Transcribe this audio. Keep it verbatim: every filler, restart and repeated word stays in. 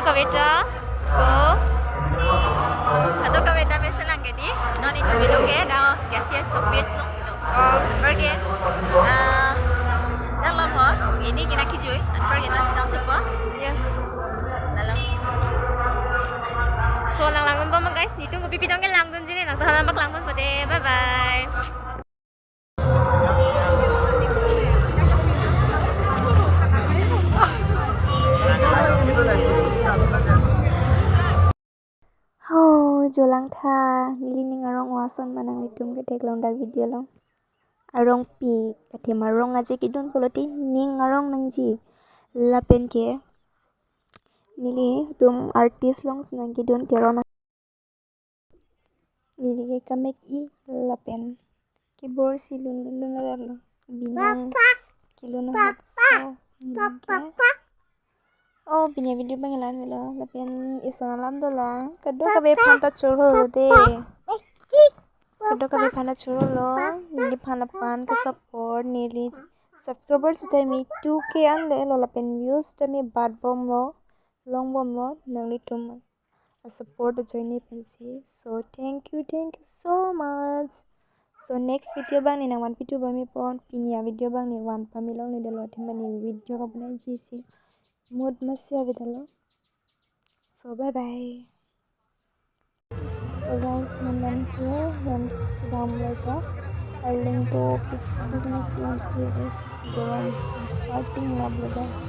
Kavita. So, ado kavita mesen lang ke di. Non itu video ke dah biasa showbiz long situ. Oh, pergi. Ah, dalam ho. Ini kina kijui. Pergi na sidang tupo. Yes. Dalam. So, lang langdun po ma guys. Nitum kopi pidong ke langdunji ne. Nangtum halabak langdun po de. Bye bye. Ho, jo langtha, neli ning arong o ason ma nanglitum ketheklong dak video along. Arongpik, kathe arong aje kedun pulote ning arong nangji. Lapen ke, nelitum artist alongsi nangkedun teron. Neli ke kamek-i lapen kebor si lun lun lun lun lo. Binong kelun ahut so neli ke. Oh, pini video abang la-an lo lapen ison alam dolang. Kadokave aphan ta choro lo de. Kadokave aphan ta choro lo. Neliphan aphan ke support, neli subscriber sitame two K an le lo lapen views sitame bat bomlo, long bomlo, nanglitum a support ajoine pensi. So thank you, thank you so much. So next video abang ne nangvanpi thu bami pon, pini a video abang ne van pame longle detlo, athema ne video kabonai jisi mood masi ave detlo. So bye bye. So guys, non ke, non sidam lo jo. Arleng to picture na si ke doan parting lab lo guys.